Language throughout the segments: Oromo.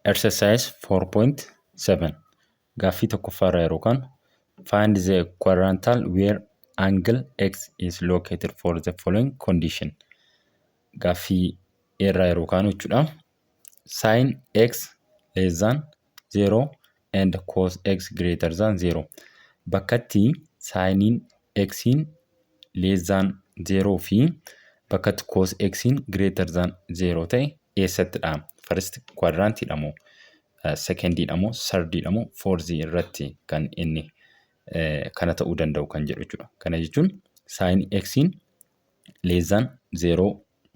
Exercise 4.7, gaaffii tokkoffaarraa yeroo kaanu, find the quadrantal where angle x is located for the following condition. Gaaffii irraa yeroo kaanu jechuudha. Sin x less than 0 and cos x greater than 0. Bakkatti saayiniin x'n less than 0 fi bakkatti cos x'n greater than 0 ta'e eessattidha? First quadrantiidha moo, secondiidha moo, thirdiidha moo, fourth irratti kan inni kana ta'uu danda'u kan jedhu jechuudha. Kana jechuun sin x'n less than 0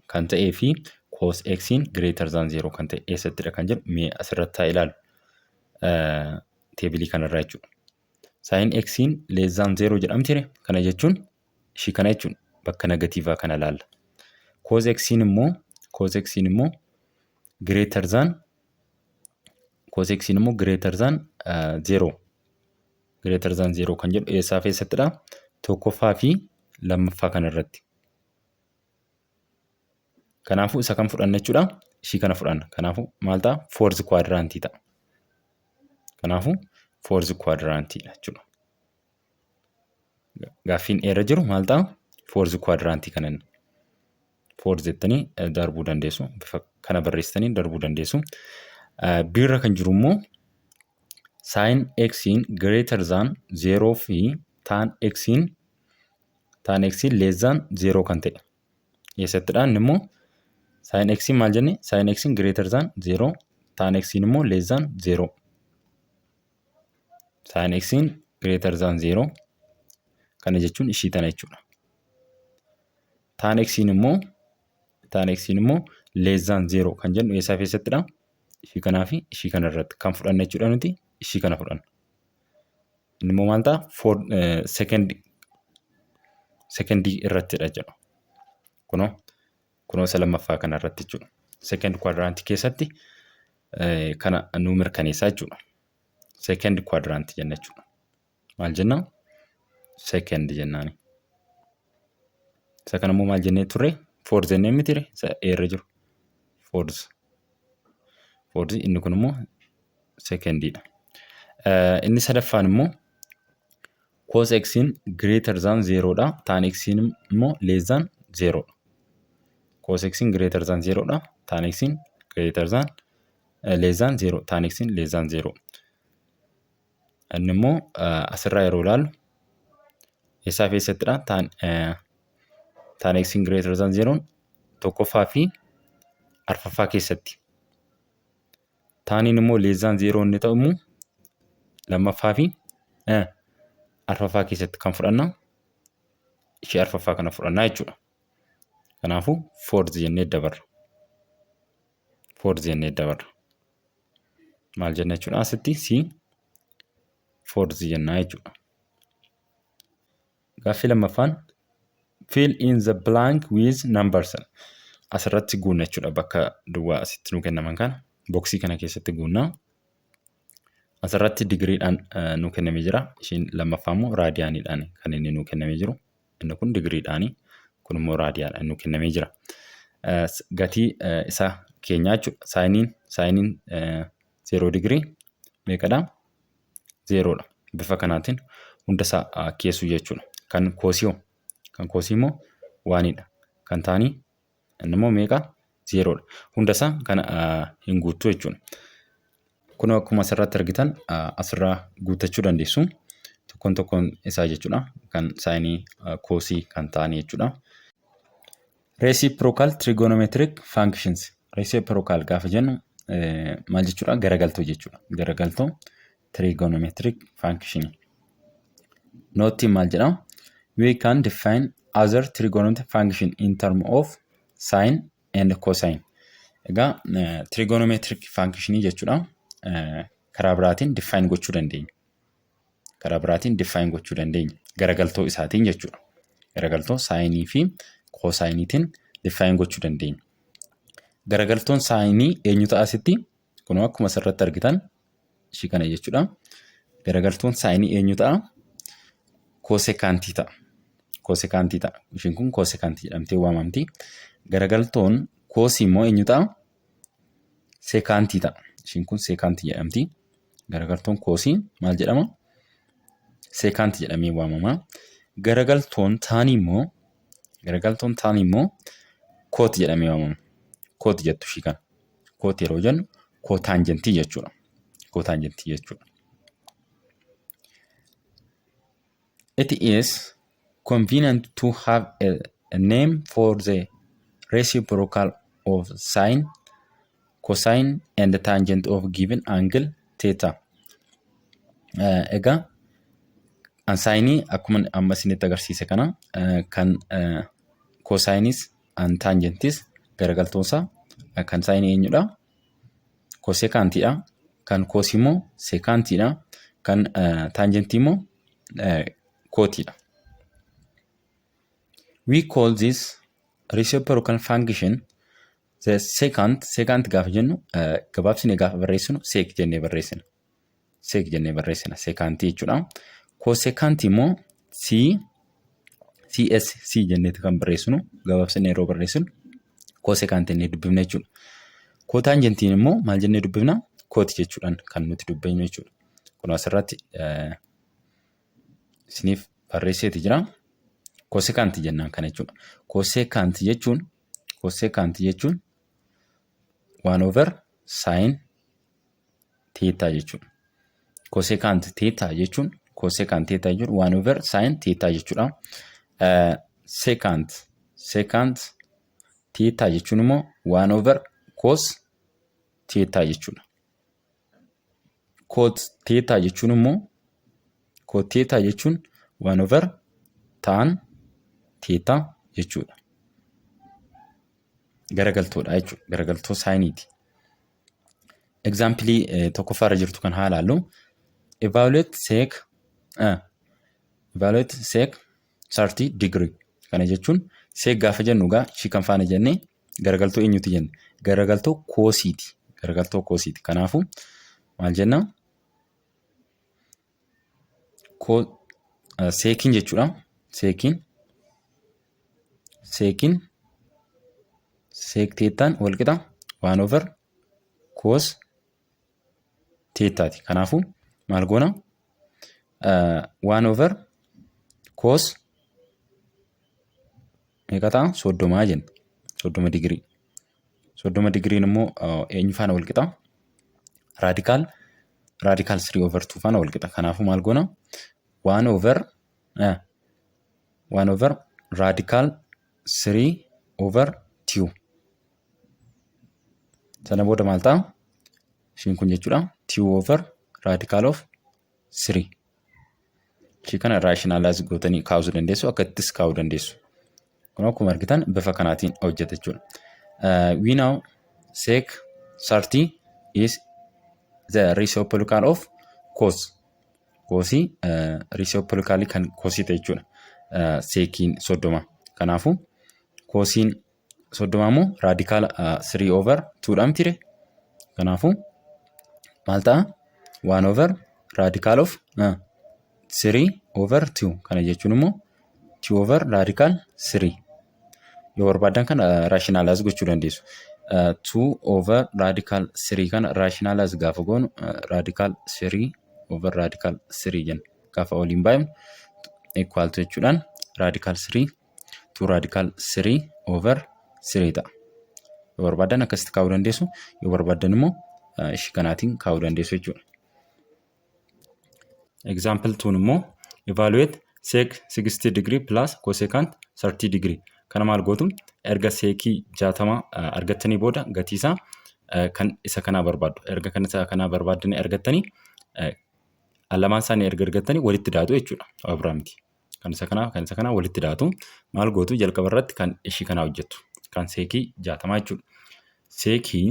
kan ta'ee fi cos x'n greater than 0 kan ta'e eessattidha kan jedhu mee asirratti haa ilaalu. Tableii kanarraa jechuudha. Sin x'n less than 0 jedhamtire, kana jechuun ishii kana jechuun bakka negatiivaa kana ilaalla. Cos x'n immoo greater than, cos x'n immoo greater than 0, greater than 0 kan jedhu eessaa fi eessattidha? Tokkoffaa fi lammaffaa kanarratti. Kanaafuu isa kam fudhanna jechuudha? Ishii kana fudhanna. Kanaafuu maal ta'a? Fourth quadrantii ta'a. Kanaafuu fourth quadrantiidha jechuudha. Gaaffiin irra jiru maal ta'a? Fourth quadrantii kana inni. Fourth jettanii darbuu dandeessu. Bifa kana barreessitanii darbuu dandeessu. Biirra kan jiru immoo sin x'n greater than 0 fi tan x'n less than 0 kan ta'e. Eessattidha inni immoo? Sin x'n maal jenne? Sin x'n greater than 0, tan x'n immoo less than 0. Sin x'n greater than 0 kana jechuun ishii tana jechuudha. Tan x'n immoo less than 0 kan jennu eessaa fi eessattidha? Ishii kanaa fi ishii kana irratti kan fudhanna jechuudha, nuti ishii kana fudhanna. Inni immoo maal ta'a? Secondii irrattidha jedha. Kunoo isa lammaffaa kana irratti jechuudha. Second quadrant keessatti kana nu mirkaneessaa jechuudha. Second quadrant jenna jechuudha. Maal jennaa? Second jennaani. Isa kana immoo maal jennee turre? Fourth jennee miti? Isa irra jiru. Fourth. Fourth, inni kun immoo secondiidha. Inni sadaffaan immoo cos x'n greater than zerodha. Tan x'n immoo less than zerodha. Cos x'n greater than zerodha. Tan x'n greater than, less than zero. Tan x'n less than zero. Inni immoo asirraa yeroo ilaallu eessaa fi eessattidha? Tan x'n greater than zeroon tokkoffaa fi arfaffaa keessatti. Taniin immoo less than zero inni ta'u immoo lammaffaa fi arfaffaa keessatti kan fudhanna. Ishee arfaffaa kana fudhannaa jechuudha. Kanaafuu fourth jennee dabarra. Fourth jennee dabarra. Maal jenna jechuudha asitti? C, fourth jennaa jechuudha. Gaaffii lammaffaan fill in the blank with numbers. Asirratti guunna jechuudha, bakka duwwaa asitti nu kennaman kana boxii kana keessatti guunnaa. Asirratti digiriidhaan nu kennamee jira. Ishiin lammaffaa immoo raadiyaaniidhaan kan inni nu kennamee jiru. Inni kun digiriidhaani. Kun immoo raadiyaadhaan nu kennamee jira. Gatii isaa keenyaa jechuudha. Saayiniin 0 digirii meeqadha? Zerodha. Bifa kanaatiin hunda isaa keessu jechuudha. Kan cosii hoo? Kan cosii immoo oneidha. Kan tanii inni immoo meeqa? Zerodha. Hundasaa kana hin guuttu jechuudha. Kun akkuma asirratti argitan asirraa guuttachuu dandeessu. Tokkoon tokkoon isaa jechuudha. Kan saayinii, cosii, kan ta'anii jechuudha. Reciprocal trigonometric functions. Reciprocal gaafa jennu maal jechuudha? Garagaltoo jechuudha. Garagaltoo trigonometric function. Noteiin maal jedhaa? We can define other trigonometric function in term of sine and cosine. Egaa trigonometric function jechuudha. Karaa biraatiin define gochuu dandeenya. Karaa biraatiin define gochuu dandeenya. Garagaltoo isaatiin jechuudha. Garagaltoo saayinii fi cosiniitiin define gochuu dandeenya. Garagaltoon saayinii eenyu ta'a asitti? Kunoo akkuma asirratti argitan ishii kana jechuudha. Garagaltoon saayinii eenyu ta'a? Cosecantii ta'a. Cosecantii ta'a. Ishiin kun cosecantii jedhamtee waamamti. Garagaltoon cosii immoo eenyu ta'a? Secantii ta'a. Ishiin kun seekaantii jedhamti. Garagaltoon koosii maal jedhama? Seekaantii jedhamee waamama. Garagaltoon taanii immoo koot jedhamee waamama. Koot jettu ishii kana. Koot yeroo jennu kootaanjentii jechuudha. Kootaanjentii jechuudha. It is convenient to have a name for the reciprocal of sine, cosine and tangent of given angle theta. Egaa an saayinii akkuma amma isinitti agarsiise kana kan koosaayinis an taanjentis garagaltoonsaa kan saayinii eenyudha? Koosekaantiidha. Kan koosii immoo seekaantiidha. Kan taanjentii immoo kootiidha. We call this reciprocal function the secant. Secant gaafa jennu, gabaabsinee gaafa barreessinu sec jennee barreessina. Sec jennee barreessina seekaantii jechuudha. Koosekaantii immoo C CS C jenneeti kan barreessinu, gabaabsinee yeroo barreessinu koosekaantii jennee dubbifna jechuudha. Kootaanjentiin immoo maal jennee dubbifna? Kooti jechuudhaan kan nuti dubbifnu jechuudha. Kun asirratti isiniif barreesseeti jira. Koosekaantii jennaan kana jechuudha. Koosekaantii jechuun one over sine theta jechuudha. Koosekaant theta jechuun one over sine theta jechuudha. Secant theta jechuun immoo one over cos theta jechuudha. Cot theta jechuun one over tan theta jechuudha. Garagaltoodha jechuudha. Garagaltoo saayiniiti. Example tokkoffaarra jirtu kan haa ilaallu. Evaluate sec 30 degree. Kana jechuun sec gaafa jennu egaa ishii kan faana jennee garagaltoo eenyuti jenne? Garagaltoo koosiiti. Garagaltoo koosiiti. Kanaafuu maal jennaa? Seekiin jechuudha. Seekiin sec thetaan wal qixa one over cos thetaati. Kanaafuu maal goona? One over cos meeqa ta'a? 30 jenna. 30 digirii. 30 digiriin immoo eenyu faana wal qixa? Radical 3 over 2 faana wal qixa. Kanaafuu maal goona? 1 over radical 3 over 2. Sana booda maal ta'a? Ishiin kun jechuudha 2 over radical of 3. Ishii kana rationalize gootanii kaa'uu dandeessu, akka ittis kaa'uu dandeessu. Kun akkuma argitan bifa kanaatiin hojjeta jechuudha. We know sec 30 is the reciprocal of cos. Koosii reciprocal kan koosii ta'e jechuudha. Seekiin 30. Kanaafuu koosiin 30 immoo radical 3 over 2 dha miti? Kanaafuu maal ta'a? 1 over radical of 3 over 2. Kana jechuun immoo 2 over radical 3. Yoo barbaadan kana rationalize gochuu dandeessu. 2 over radical 3 kana rationalize gaafa goonu radical 3 over radical 3 jenna. Gaafa waliin baay'ifnu equal to jechuudhaan radical 3 2 radical 3 over 3 ta'a. Yoo barbaadan akkasitti kaa'uu dandeessu. Yoo barbaadan immoo ishii kanaatiin kaa'uu dandeessu jechuudha. Example 2 immoo evaluate sec 60 degree plus cosecant 30 degree. Kana maal gootu? Erga seekii 60 argattanii booda gatii isaa kan isa kanaa barbaaddu. Erga kan isa kanaa barbaaddanii argattanii, lamaan isaanii erga argattanii walitti daatu jechuudha. Waa biraa miti. Kan isa kanaa walitti daatu. Maal gootu? Jalqaba irratti kan ishii kanaa hojjettu. Kan seekii 60 jechuudha. Seekii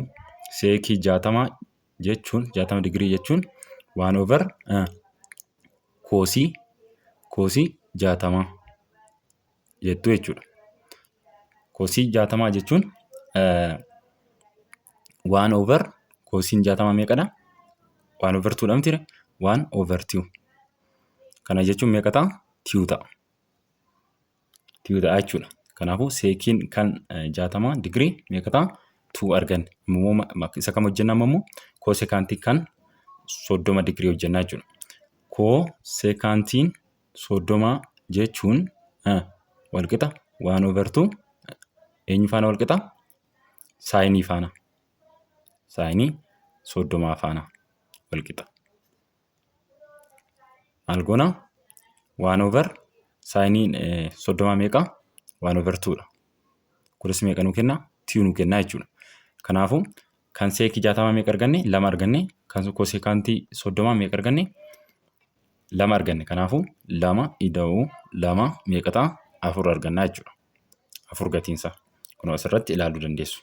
60 jechuun, 60 digirii jechuun one over koosii 60 jettu jechuudha. Koosii 60 jechuun one over koosiin 60 meeqadha? One over twodha miti? One over two. Kana jechuun meeqa ta'a? Two ta'a. Two ta'a jechuudha. Kanaafuu seekiin kan 60 digirii meeqa ta'a? Two arganne. Immoo isa kam hojjenna amma immoo? Kosekantii kan 30 digirii hojjennaa jechuudha. Kosekantiin 30 jechuun walqixa one over two eenyu faana walqixa? Saayinii faana. Saayinii 30 faana walqixa. Maal goona? One over saayiniin 30 meeqa? One over twodha. Kunis meeqa nuu kenna? Two nuu kenna jechuudha. Kanaafuu kan seekii 60 meeqa arganne? Lama arganne. Kan kosekantii 30 meeqa arganne? Lama arganne. Kanaafuu lama ida'uu lama meeqa ta'a? Afur argannaa jechuudha. Afur gatiinsaa. Kun asirratti ilaaluu dandeessu.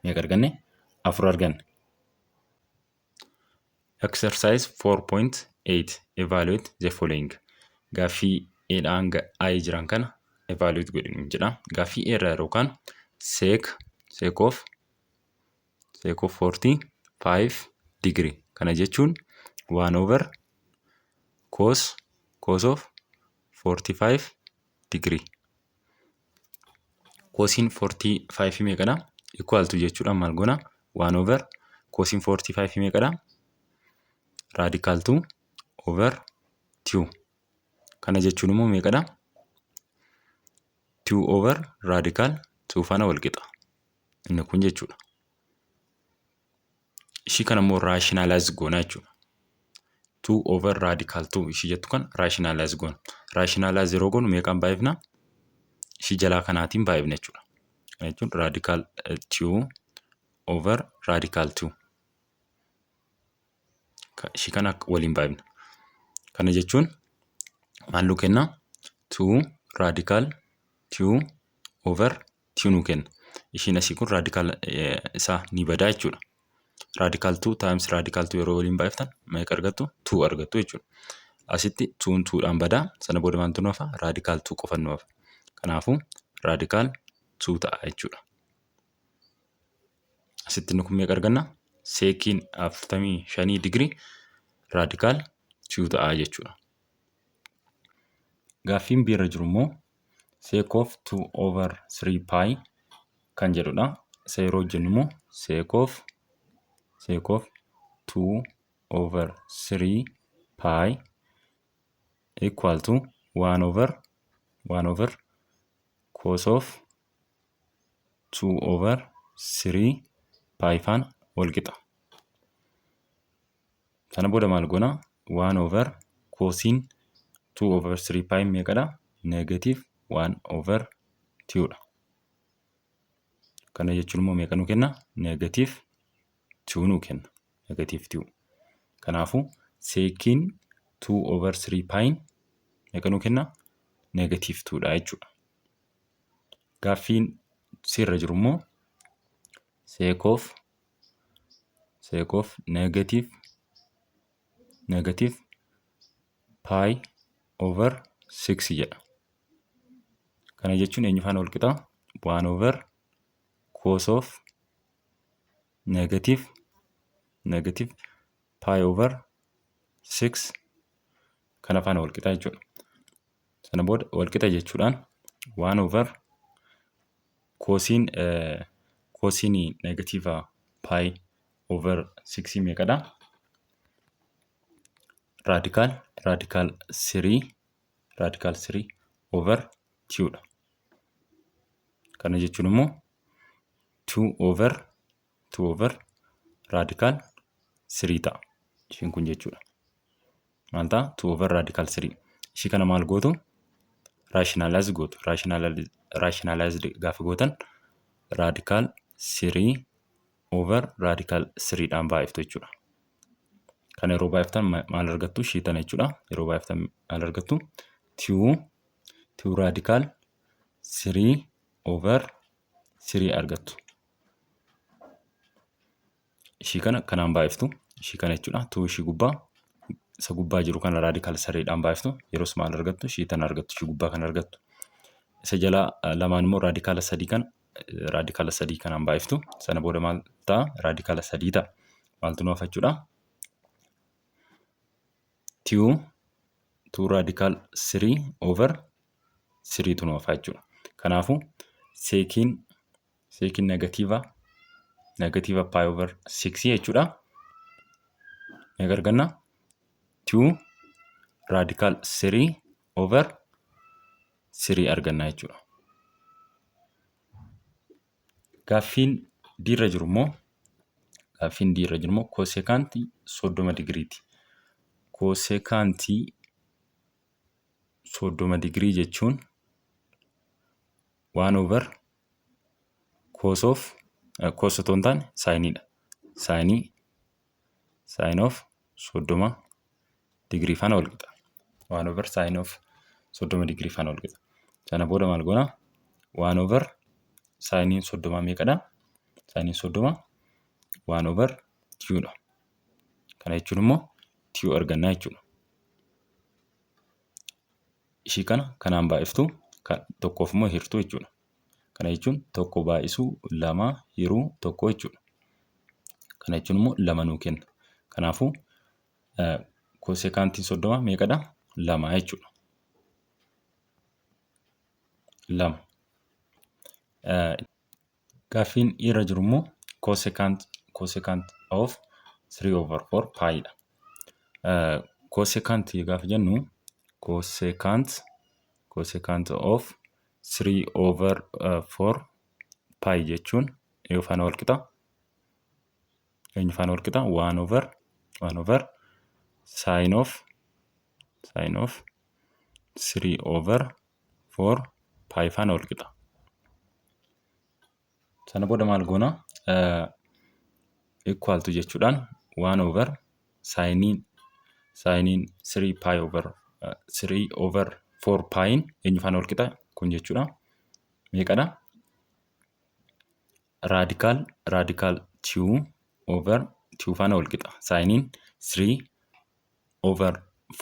Meeqa arganne? Afur arganne. Exercise 4.8. Evaluate the following. Gaaffii A dhaa hanga I jiran kana evaluate godhi jedha. Gaaffii A irraa yeroo kaanu sec of 45 degree. Kana jechuun 1 over cos of 45 degree. Cosiin 45 meeqadha? Equal to jechuudha maal goona? 1 over cosiin 45 meeqadha? Radical 2 over 2. Kana jechuun immoo meeqadha? 2 over radical 2 faana wal qixa. Inni kun jechuudha. Ishii kana immoo rationalize goona jechuudha. 2 over radical 2 ishii jettu kan rationalize goona. Rationalize yeroo goonu meeqaan baay'ifna? Ishii jalaa kanaatiin baay'ifna jechuudha. Kana jechuun radical 2 over radical 2. Ishii kana waliin baay'ifna. Kana jechuun maal nuu kenna? 2 radical 2 over 2 nuu kenna. Ishiin asii kun radical isaa ni badaa jechuudha. Radical 2 times radical 2 yeroo waliin baay'iftan meeqa argattu? 2 argattu jechuudha. Asitti 2 2dhaan badaa, sana booda maaltu nu hafa? Radical 2 qofa nu hafa. Kanaafuu radical 2 ta'a jechuudha. Asitti inni kun meeqa arganna? Seekiin 45 digirii radical 2 ta'a jechuudha. Gaaffiin B irra jiru immoo sec of 2 over 3 pi kan jedhudha. Isa yeroo hojjennu immoo sec of 2 over 3 pi equal to 1 over 1 over cos of 2 over 3 pi faana wal qixa. Sana booda maal goona? 1 over cosiin 2 over 3 pi meeqadha? Negative 1 over 2 dha. Kana jechuun immoo meeqa nuu kenna? Negative 2 nuu kenna. Negative 2. Kanaafuu seekiin 2 over 3 pi meeqa nuu kenna? Negative 2 dha jechuudha. Gaaffiin C irra jiru immoo sec of negative pi over 6 jedha. Kana jechuun eenyu faana wal qixa? 1 over cos of negative pi over 6 kana faana wal qixa jechuudha. Sana booda wal qixa jechuudhaan 1 over cosiin negative pi over 6 meeqadha? Radical 3 radical 3 over 2 dha. Kana jechuun immoo 2 over 2 over radical 3 ta'a. Ishiin kun jechuudha. Maal ta'a? 2 over radical 3. Ishii kana maal gootu? Rationalize gootu. Rationalize gaafa gootan radical 3 over radical 3 dhaan baay'iftu jechuudha. Kana yeroo baay'iftan maal argattu? Ishii tana jechuudha. Yeroo baay'iftan maal argattu? 2 2 radical 3 over 3 argattu. Ishii kana kanaan baay'iftu. Ishii kana jechuudha. 2 ishii gubbaa isa gubbaa jiru kana radical 3dhaan baay'iftu. Yeroos maal argattu? Ishii tana argattu. Ishii gubbaa kana argattu. Isa jalaa lamaan immoo raadikaala sadii kana raadikaala sadii kanaan baay'iftu. Sana booda maal ta'a? Raadikaala sadii ta'a. Maaltu nu hafa jechuudha? 2 2 radical 3 over 3 tu nu hafa jechuudha. Kanaafuu seekiin negative pi over 6 jechuudha. Meeqa arganna? 2 radical 3 over 3 arganna jechuudha. Gaaffiin D irra jiru immoo gaaffiin D irra jiru immoo koosekaantii 30 digiriiti. Koosekaantii 30 digirii jechuun 1 over cos of cos otoo hin taane saayiniidha. Saayinii sine of 30 digirii faana wal qixa. 1 over sine of 30 digirii faana wal qixa. Sana booda maal goona? 1 over saayiniin 30 meeqadha? Saayiniin 30 1 over 2dha. Kana jechuun immoo 2 argannaa jechuudha. Ishii kana kanaan baay'iftu, tokkoof immoo hirtuu jechuudha. Kana jechuun tokko baay'isuu lama hiruu tokko jechuudha. Kana jechuun immoo lama nuu kenna. Kanaafuu koosekaantiin 30 meeqadha? Lama jechuudha. Lama. Gaaffiin irra jiru immoo cosecant of 3 over 4 pi dha. Cosecant gaafa jennu cosecant of 3 over 4 pi jechuun eenyu faana wal qixa? Eenyu faana wal qixa? 1 over sine of 3 over 4 pi faana wal qixa. Sana booda maal goona? Equal to jechuudhaan 1 over saayiniin 3 pi over 3 over 4 piin eenyu faana wal qixa kun jechuudha. Meeqadha? Radical 2 over 2 faana wal qixa. Saayiniin 3 over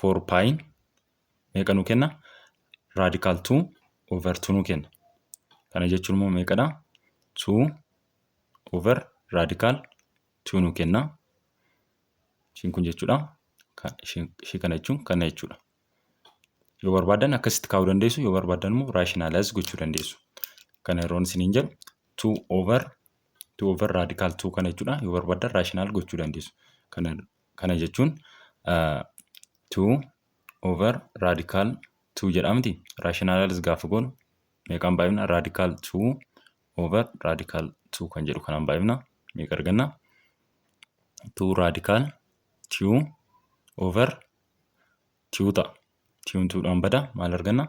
4 piin meeqa nuu kenna? Radical 2 over 2 nuu kenna. Kana jechuun immoo meeqadha? 2 over radical 2 nuu kenna. Ishiin kun jechuudha. Ishii kana jechuun kana jechuudha. Yoo barbaaddan akkasitti kaa'uu dandeessu, yoo barbaaddan immoo rationalize gochuu dandeessu. Kana yeroon isiniin jedhu 2 over 2 over radical 2 kana jechuudha. Yoo barbaaddan rational gochuu dandeessu. Kana jechuun 2 over radical 2 jedha miti. Rationalize gaafa goonu meeqaan baay'ifna? Radical 2 over radical 2 kan jedhu kanaan baay'ifna. Meeqa arganna? 2 radical 2 over 2 ta'a. 2 2dhaan bada, maal arganna?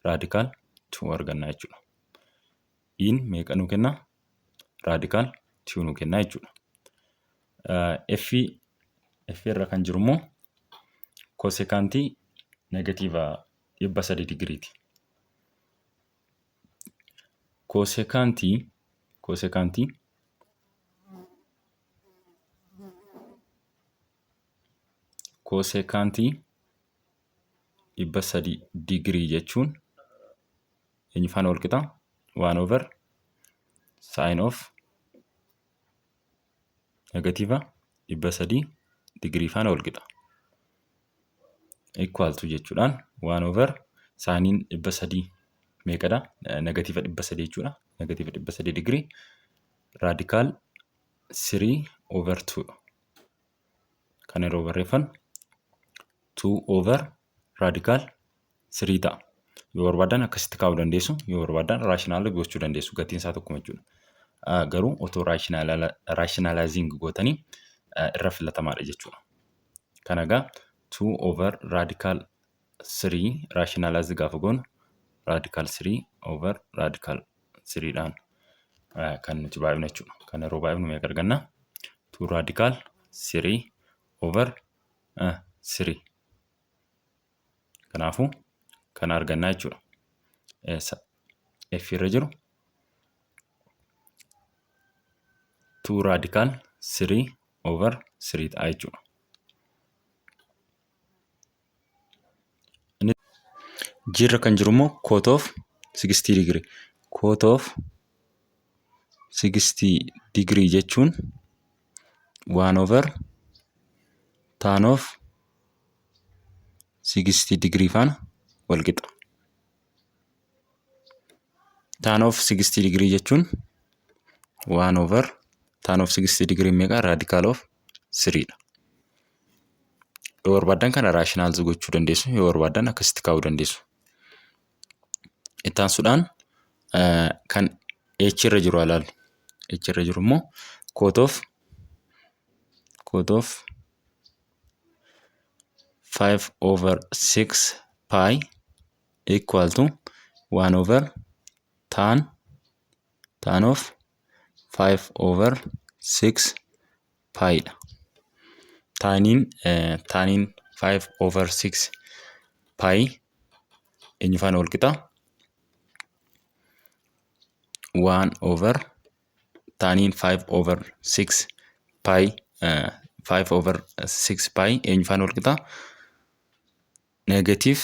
Radical 2 arganna jechuudha. In meeqa nuu kenna? Radical 2 nuu kenna jechuudha. F irra kan jiru immoo kosekaantii negative 300 digiriiti. Kosekaantii 300 digirii jechuun eenyu faana wal qixa? 1 over sine of negative 300 digirii faana wal qixa. Equal to jechuudhaan 1 over saayiniin 300 meeqadha? Negative 300 jechuudha. Negative 300 digirii radical 3 over 2. Kan yeroo barreeffannu 2 over radical 3 ta'a. Yoo barbaadan akkasitti kaa'uu dandeessu. Yoo barbaadan rational gochuu dandeessu. Gatiin isaa tokkuma jechuudha. Garuu otoo rationalizing gootanii irra filatamaadha jechuudha. Kana egaa 2 over radical 3 rationalize gaafa goonu radical 3 over radical 3 dhaan kan nuti baay'ifnu jechuudha. Kan yeroo baay'ifnu meeqa arganna? 2 radical 3 over 3. Kanaafuu kana argannaa jechuudha. F irra jiru 2 radical 3 over 3 ta'a jechuudha. G irra kan jiru immoo cot of 60 degree. Cot of 60 degree jechuun 1 over tan of 60 degree faana wal qixa. Tan of 60 degree jechuun 1 over tan of 60 degree meeqa? Radical of 3 dha. Yoo barbaaddan kana rationalize gochuu dandeessu. Yoo barbaaddan akkasitti kaa'uu dandeessu. Itti aansuudhaan kan H irra jiru haa ilaallu. H irra jiru immoo cot of 5 over 6 pi equal to 1 over tan of 5 over 6 pi dha. Taniin 5 over 6 pi eenyu faana wal qixa? 1 over taniin 5 over 6 pi, 5 over 6 pi eenyu faana wal qixa? Negative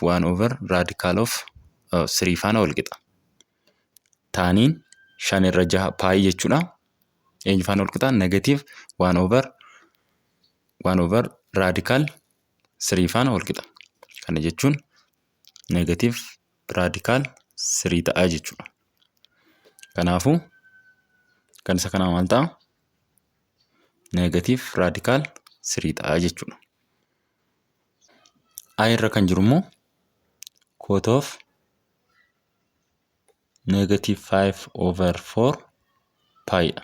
1 over radical of 3 faana wal qixa. Taniin 5/6 pi jechuudha. Eenyu faana wal qixa? Negative 1 over radical 3 faana wal qixa. Kana jechuun negative radical 3 ta'a jechuudha. Kanaafuu kan isa kanaa maal ta'a? Negative radical 3 ta'a jechuudha. I irra kan jiru immoo cot of negative 5 over 4 pi dha.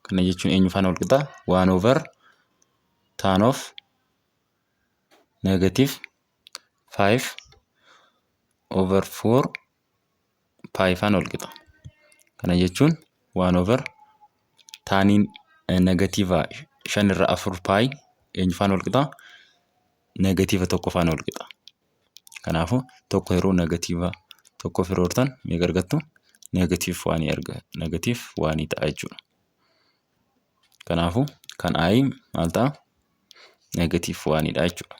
Kana jechuun eenyu faana wal qixa? 1 over tan of negative 5 over 4 pi faana wal qixa. Kana jechuun 1 over taniin negative 5/4 pi eenyu faana wal qixa? Negative 1 faana wal qixa. Kanaafuu tokko yeroo negative tokkoof yeroo hirtan meeqa argattu? Negative one arga, negative one ta'a jechuudha. Kanaafuu kan I maal ta'a? Negative onedha jechuudha.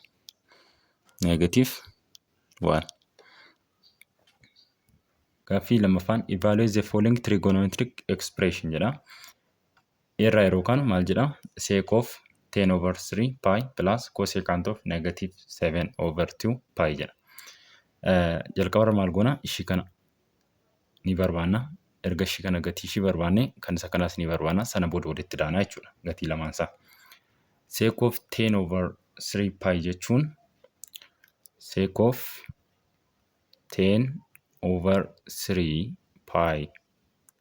Negative one. Gaaffii lammaffaan "Evaluate the following trigonometric expression" jedha. Irraa yeroo kaanu maal jedha? Sec of 10 over 3 pi plus cosecant of negative 7 over 2 pi jedha. Jalqabarra maal goona? Ishii kana ni barbaanna. Erga ishii kana gatii ishii barbaanne, kan isa kanaas ni barbaanna. Sana booda walitti daana jechuudha gatii lamaansaa. Sec of 10 over 3 pi jechuun, sec of 10 over 3 pi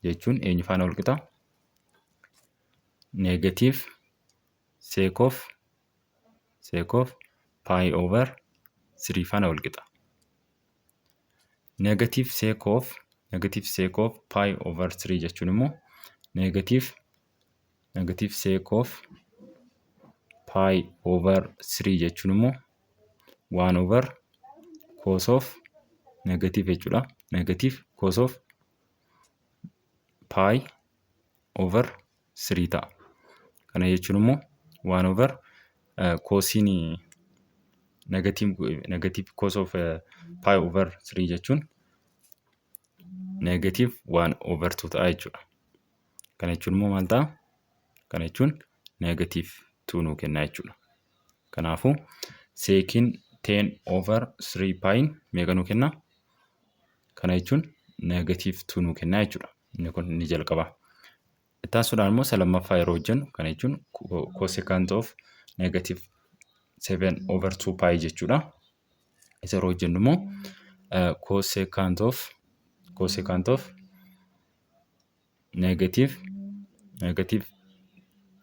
jechuun eenyu faana wal qixa? Negative sec of pi over 3 faana wal qixa. Negative sec of pi over 3 jechuun immoo negative sec of pi over 3 jechuun immoo 1 over cos of negative jechuudha. Negative cos of pi over 3 ta'a. Kana jechuun immoo 1 over cosiin negative cos of pi over 3 jechuun negative 1 over 2 ta'a jechuudha. Kana jechuun immoo maal ta'a? Kana jechuun negative 2 nuu kenna jechuudha. Kanaafuu seciin 10 over 3 pi meeqa nuu kenna? Kana jechuun negative 2 nuu kenna jechuudha. Inni kun inni jalqaba. Itti aansuudhaan immoo isa lammaffaa yeroo hojjennu, kana jechuun cosecant of negative 7 over 2 pi jechuudha. Isa yeroo hojjennu immoo cosecant of negative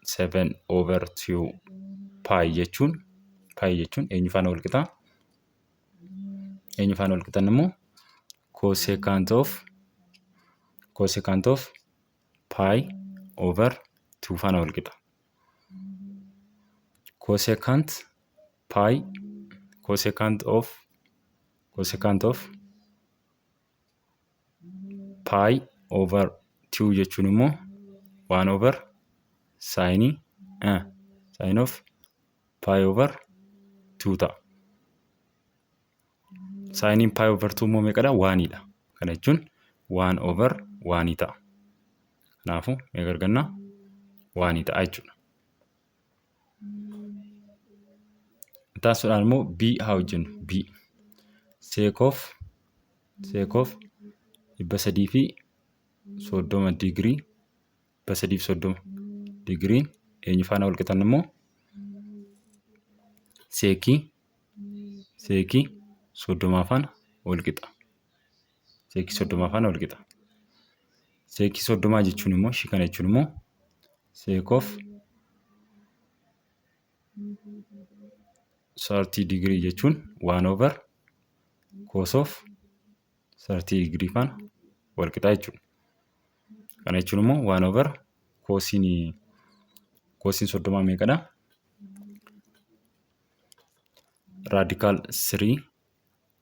7 over 2 pi jechuun eenyu faana wal qixaa? Eenyu faana wal qixan immoo cosecant of pi over 2 faana wal qixa. Cosecant pi cosecant of pi over 2 jechuun immoo 1 over sine of pi over 2 ta'a. Sineiin pi over 2 immoo meeqadha? Onedha. Kana jechuun 1 over 1 ta'a. Kanaafuu meeqa arganna? One ta'a jechuudha. Itti aansuudhaan immoo B haa hojjennu. B sec of 330 digirii, 330 digiriin eenyu faana wal qixan immoo Sec 30 faana wal qixa. Sec 30 faana wal qixa. Sec 30 jechuun immoo, ishii kana jechuun immoo sec of 30 degree jechuun 1 over cos of 30 degree faana wal qixa jechuudha. Kana jechuun immoo 1 over cosiin 30 meeqadha? Radical 3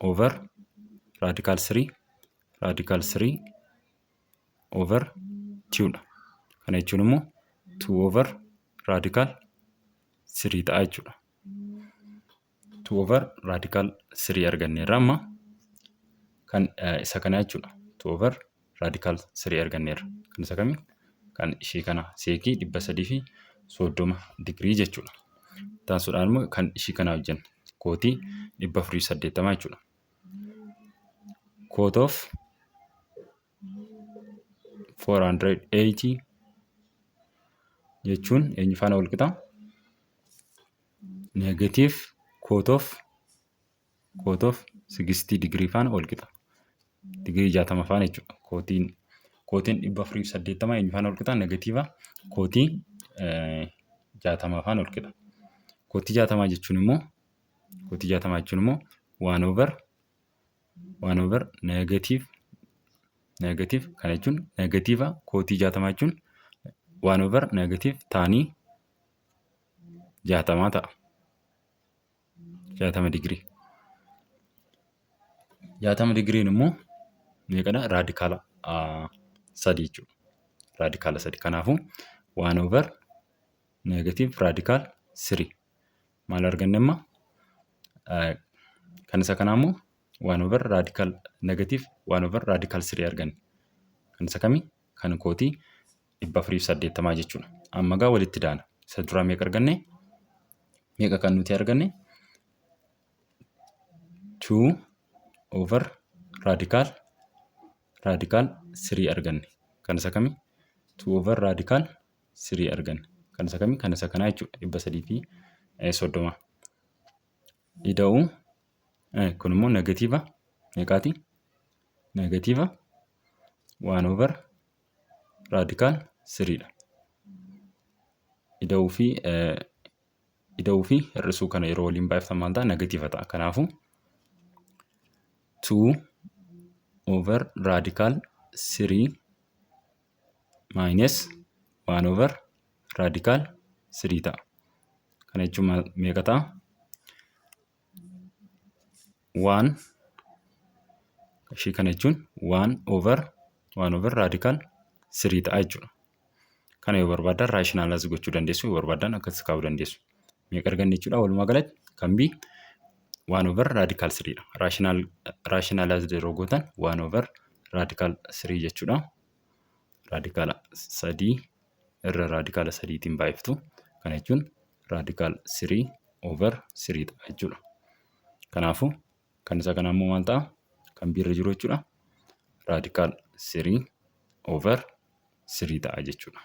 over radical 3 radical 3 over 2 dha. Kana jechuun immoo 2 over radical 3 ta'a jechuudha. 2 over radical 3 arganneerra amma kan isa kana jechuudha. 2 over radical 3 arganneerra. Kan isa kamii? Kan ishee kana sec 330 digirii jechuudha. Taasisuudhaan immoo kan ishii kana hojjenna. Cot 480 jechuudha. Cot of 480 jechuun eenyu faana wal qixa? Negative cot of 60 digirii faana wal qixa. Digirii 60 faana jechuudha. Cotiin 480 eenyu faana wal qixa? Negative cot 60 faana wal qixa. Cot 60 jechuun immoo cot 60 jechuun immoo 1 over negative kana jechuun negative cot 60 jechuun 1 over negative tan 60 ta'a. 60 digirii. 60 digiriin immoo meeqadha? Radical 3 jechuudha. Radical 3. Kanaafuu 1 over negative radical 3 maal arganne amma? Kan isa kanaa immoo 1 over radical negative 1 over radical 3 arganne. Kan isa kamii? Kan cot 480 jechuudha. Amma gaa walitti daana. Isa duraa meeqa arganne? Meeqa kan nuti arganne? 2 over radical 3 arganne. Kan isa kamii? 2 over radical 3 arganne. Kan isa kamii? Kan isa kanaa jechuudha. 330. Ida'uu kun immoo negative meeqaati? Negative 1 over radical 3 dha. Ida'uu fi hir'isuu kana yeroo waliin baay'iftan maal ta'a? Negative ta'a. Kanaafuu 2 over radical 3 minus 1 over radical 3 ta'a. Kana jechuun meeqa ta'a? 1 ishii kana jechuun 1 over radical 3 ta'a jechuudha. Kana yoo barbaaddan rationalize gochuu dandeessu, yoo barbaaddan akkas kaa'uu dandeessu. Meeqa arganne jechuudha walumaa galatti? Kan B 1 over radical 3 dha. Rationalize yeroo gootan 1 over radical 3 jechuudha. Radical 3 irra radical 3tiin baay'iftu. Kana jechuun radical 3 over 3 ta'a jechuudha. Kanaafuu kan isa kanaa immoo maal ta'a? Kan B irra jiru jechuudha. Radical 3 over 3 ta'a jechuudha.